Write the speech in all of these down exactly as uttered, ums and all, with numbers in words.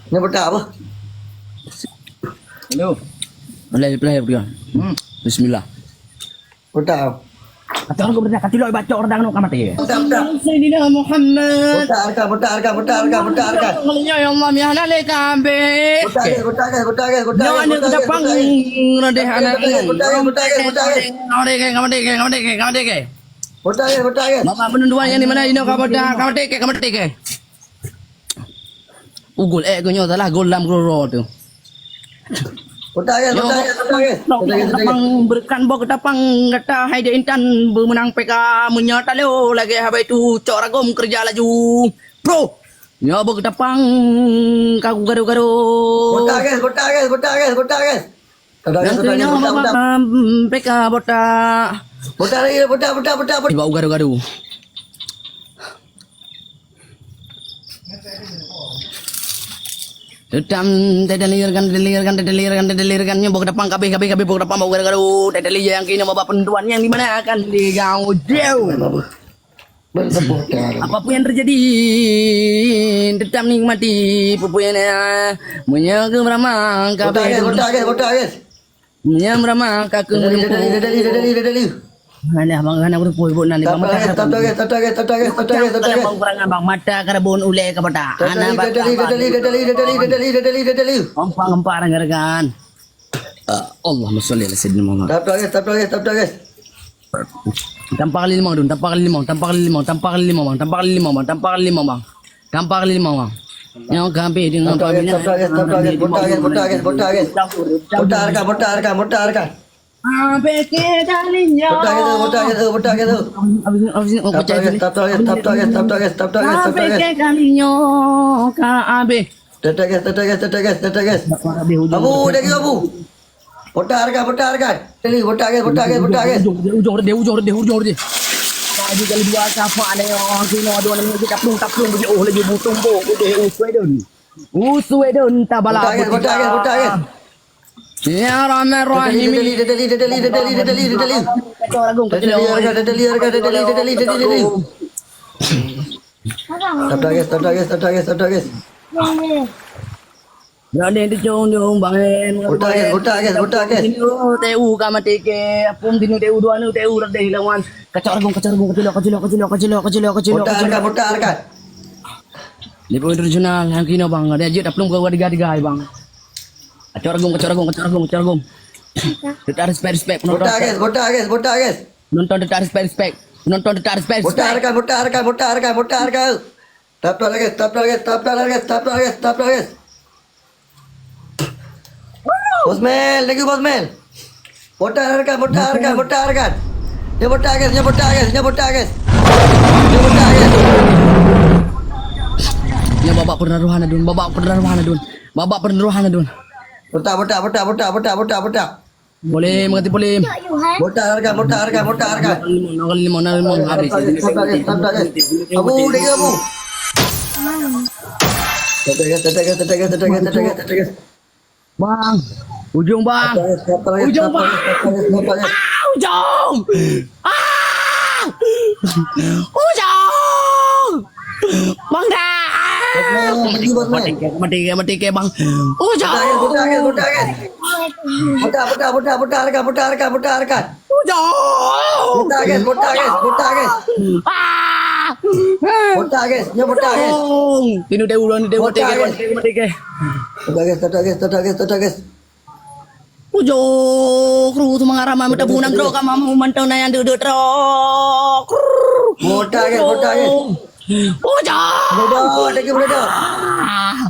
Nyoe buta apa? Hello. Play, play, play. Hmm. Bismillah. Buta apa? Kata orang berdah, kata lo baca orang dah kena mati. Buta, buta. Sayyidina Muhammad. Buta, arka, buta, arka, buta, arka, buta, arka. Ya Allah, ya Allah, ya Allah. Buta, guys, buta, guys, buta, guys, buta, guys, buta, guys. Nyawa ni kita pang, radeh anak. Buta, guys, buta, guys, buta, guys. Kamu dek, kamu dek, kamu dek, kamu dek. Buta, guys, buta, guys. Bapak penentuan yang di mana? Ini kau buta, kamu dek, kamu dek. Ugol ék geuh nyoe salah gol lam keudroe tu. Kotak, kotak, kotak. Nyoe bak tapang, bak tapang, bak tapang gata hai di intan beumeunang P K meunyoe talo lagèe haba itu cok ragom keureuja laju. Bro, nyoe bak tapang ka garo-garo. Kotak, kotak, kotak, kotak. Kotak, kotak, kotak, kotak. P K botak. Botak lagi, botak, botak, botak, botak. Bak garo-garo. Teutap teudelirkan, teudelirkan, teudelirkan, teudelirkan. Nyoe bak tapang kabeh, kabeh, kabeh bak tapang bak garo-garo. Teudelir nyang keunoe bak penentuan nyang di mana akan digau jauh. Apapun yang terjadi, tetap nikmati. Pupuk yang meunyoe keu beurama kabeh. Kotak, guys, kotak, guys, kotak, guys. Nyang beurama ka keu meureumpok. Hana bang, hana meureumpok ibu nan. Bang mata karabon. Bang kurangan bang mata karabon ulèe ka bata. Hana bata. Empat, empat rekan-rekan. Allahumma shalli ala sayyidina Muhammad. Tampak kali limong dun, tampak kali limong, tampak kali limong, tampak kali limong bang, tampak kali limong bang, tampak kali limong bang. Tampak kali limong bang. Nyang kami dengan paminan. Botak, guys, botak, guys, botak, guys, botak, guys. Botak, arka, botak, arka, botak, arka. Abéh keu dalinyo. Botak, guys, botak, guys, botak, guys. Abéh, abéh, abéh, abéh. Tampak kali limong ka abéh. Tetek, guys, tetek, guys, tetek, guys, tetek, guys. Abu, daging abu. Botak, arka, botak, arka. Tadi botak, guys, botak, guys, botak, guys. Ujong, ujong, ujong, ujong, ujong. Apa aja kali dua siapa ada yang sini ada orang ni taplung, taplung, oh lagi butung bo, udah usui dun. Usui dun tabala. Botak, guys, botak, guys, botak, guys. Ya Rahman Rahim. Tetek, tetek, tetek, tetek, tetek. Kacau lagu, kacau lagu. Tetek, arka, tetek, tetek, tetek, tetek. Tabrak, guys, tabrak, guys, tabrak, guys, tabrak, guys. Berani dicunjung bangen. Botak, guys, botak, guys, botak, guys. Sini, oh, T U ka mati ke. Apung sini, T U dua ni, T U radeh lawan. Kacau ragong, kacau ragong, kacau, kacau, kacau, kacau, kacau, kacau. Botak, arka, botak, arka. Di Pemain Internasional, yang kini bang, ada aja taplung ke tiga-tiga bang. Kacau ragong, kacau ragong, kacau ragong, kacau ragong. Kita respect, respect penonton. Botak, guys, botak, guys, botak, guys. Penonton tetap respect, respect. Penonton tetap respect, respect. Botak, arka, botak, arka, botak, arka, botak, arka. Tap, tap, guys, tap, tap, guys, tap, tap, guys, tap, tap, guys. Bosman, thank you, Bosman. Botak, arka, botak, arka, botak, arka. Nyoe botak, guys, nyoe botak, guys, nyoe botak, guys. Nyoe botak, guys. Nyoe babak penaruhan adun, babak penaruhan adun. Babak penaruhan adun. Botak, botak, botak, botak, botak, botak, botak. Boleh, mengerti boleh. Botak, arka, botak, arka, botak, arka. Nol kali lima, nol kali lima, nol kali lima, habis. Abu, dia abu. Tetek, guys, tetek, guys, tetek, guys, tetek, guys, tetek, guys, tetek, guys. Bang, ujung bang. Ujung bang. Ah, ujung. Ah, ujung. Bang dah. Mati, mati, mati, mati, mati, bang. Ujung. Botak, guys, botak, guys, botak, guys. Botak, botak, botak, botak, arka, botak, arka, botak, arka. Ujung. Botak, guys, botak, guys, botak, guys. Ah. Botak, guys, nyoe botak, guys. Ujung. Tinu deh ulang deh botak, guys. Botak, guys. Botak, guys, botak, guys, botak, guys, botak, guys. Ujung, kru tu mengarah mami tabu nang trok ka mamu mantong na yang duduk trok. Botak, guys, botak, guys. Ujung. Botak, lagi botak. Ah.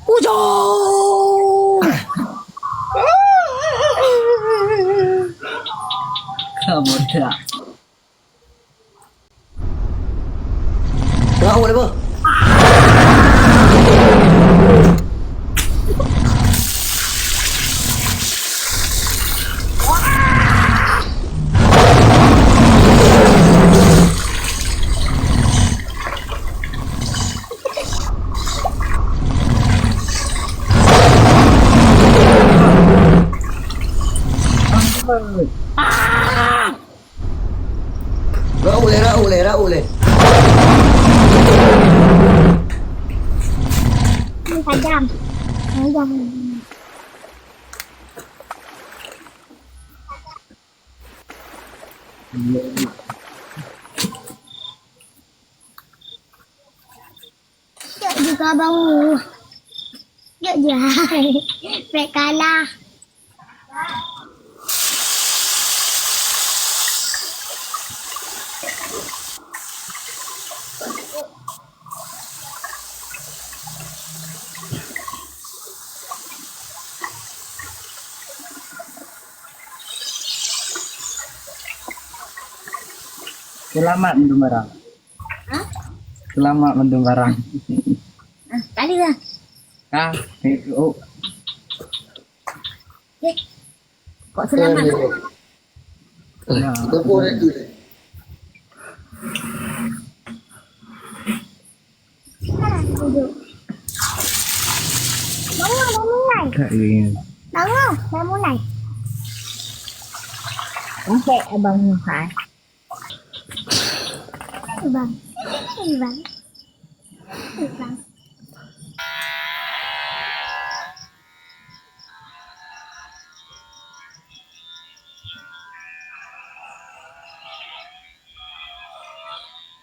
Ujung. Kamu dah. Rahu lepas. Rahu lé, rahu lé, rahu lé. Ini tajam. Ayam. Jok juga bang. Jok jai. Pek kalah. Selamat mendung barang. Hah? Selamat mendung barang. Ah, kali lah. Ah, eh, oh. Eh, kok selamat? Ya. Bangun, dah mulai. Tak, ya, ya. Bangun, dah mulai. Encik abang Muhai. Bang. Bang. Bang.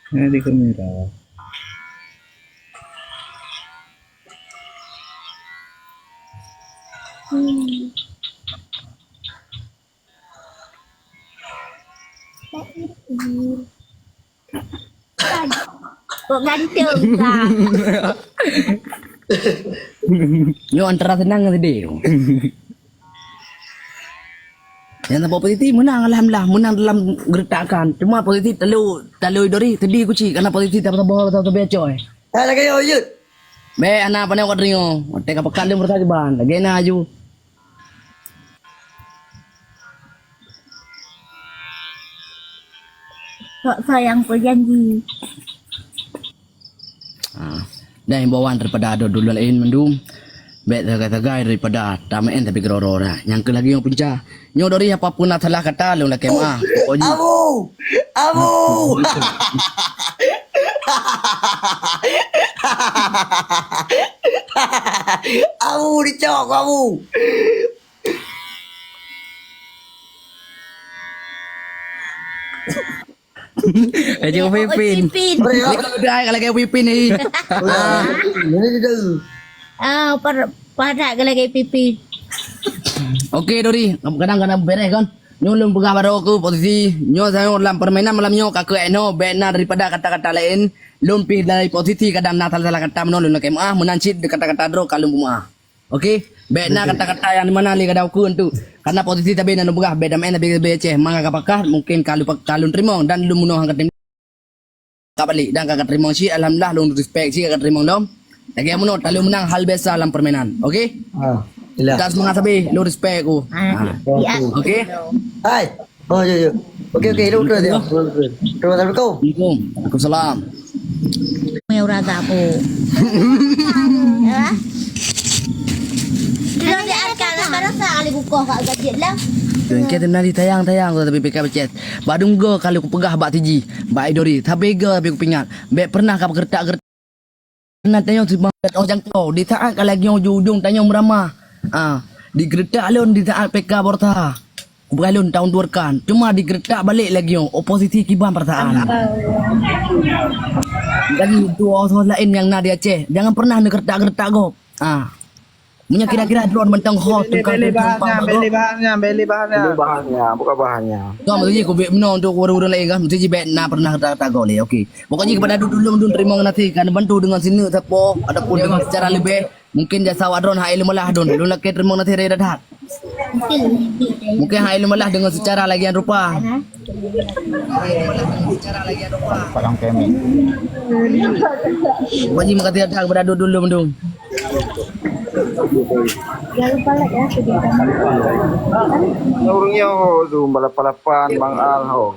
Ini di kamera. Hmm. Kok ganteng kah? Nyoe antara senang ngon sedih. Nyang saboh posisi menang, alhamdulillah, menang dalam gertakan. Cuma posisi telu, telu dori sedih kuci karena posisi tak saboh atau sabe coy. Hai lagèe yo yut. Be ana pane kau teringo. Watèe ka pekan lé meusakiban. Lagèe na aju. Kok sayang peujanji. Ah, dan himbauan daripada dua-dua laén mandum. Bèk sagai-sagai daripada tameu'en tapi keudroe-droe dah. Nyang keu lagèe nyoe punca. Nyoe dori apapun na salah kata lôn lakèe meu'ah. Pokok jih. Abu! Abu! Abu dicok ku Abu. Eh, cakap Pipin. Pipin. Boleh, ya? Ni kalau dah kalau kayak Pipin ni. Boleh, ya? Ini dia tu. Ah, par-, padat kalau kayak Pipin. Okey, Dori. Kadang-kadang beres kan? Nyoe lôn peugah baroe keu posisi. Nyoe sayoe lam permainan malam nyoe ka keu eno, bèk na daripada kata-kata laén. Lôn pih dari posisi kadang na salah-salah kata meunoe lôn lakèe meu'ah, meunan cit kata-kata droe ka lôn peumeu'ah. Okey, bèk na kata-kata nyang di mana lé gadau keu tu. Karena posisi sabe na neupeugah bèk damai nabi B C, mangga ka pakat, mungkin ka lôn, ka lôn teurimong dan lôn meunoe han ka teurimong. Ka balik dan ka teurimong cit, alhamdulillah lôn respect cit ka teurimong lom. Lagèe meunoe, talôn meunang hal biasa lam permainan. Okey? Ah, jelas. Dah semangat sabe, lôn respect ku. Ah, ah. Ya. Okey? Hai. Oh, ya, ya. Okey, okey, terus, terus, ya. Terus, terus. Terus, assalamualaikum. Waalaikumsalam. Mai ura gapo. Ya. Terus di angkat lah, baru sa kali buka kat gadget lah. Tengke teuna di tayang-tayang tu tapi P K B C S. Badung go kalau kupeugah bak T G, bak Idori, tapi go tapi kupingat. Bèk pernah ka bergerak-gerak. Karena tanyoe si Bang oh jangkau, di saat ka lagi ujung-ujung tanyoe meuramah. Ah, di geureutak lôn di saat P K Borta. Kupeugah lôn tahun dua rekan. Cuma di geureutak balek lagi nyoe, oposisi kiban perasaan. Lagi dua orang lain yang na di Aceh, jangan pernah neugeureutak-geureutak gob. Ah. Meunyoe kira-kira droe mantong ho teuka beli bahannya, beli bahannya, beli bahannya. Beli bahannya, bukan bahannya. Kau mesti kubek meunoe untuk ureueng-ureueng lain kan, mesti bèk na pernah geureutak-geureutak gob lé. Okey. Pokoknya kepada dulu dulu terima kasih kan bantu dengan sini sapo ataupun dengan secara lebih. Mungkin jasa awak droen hai leumalah droen. Lôn lakèe teurimong nasé raya that. Mungkin hai leumalah deungon seucara lagian rupa. Padang kemi. Wajib makasih that kepada dulu dulu mendung. Ureueng nyoe ho zoom balapan-lapan Bang Al ho.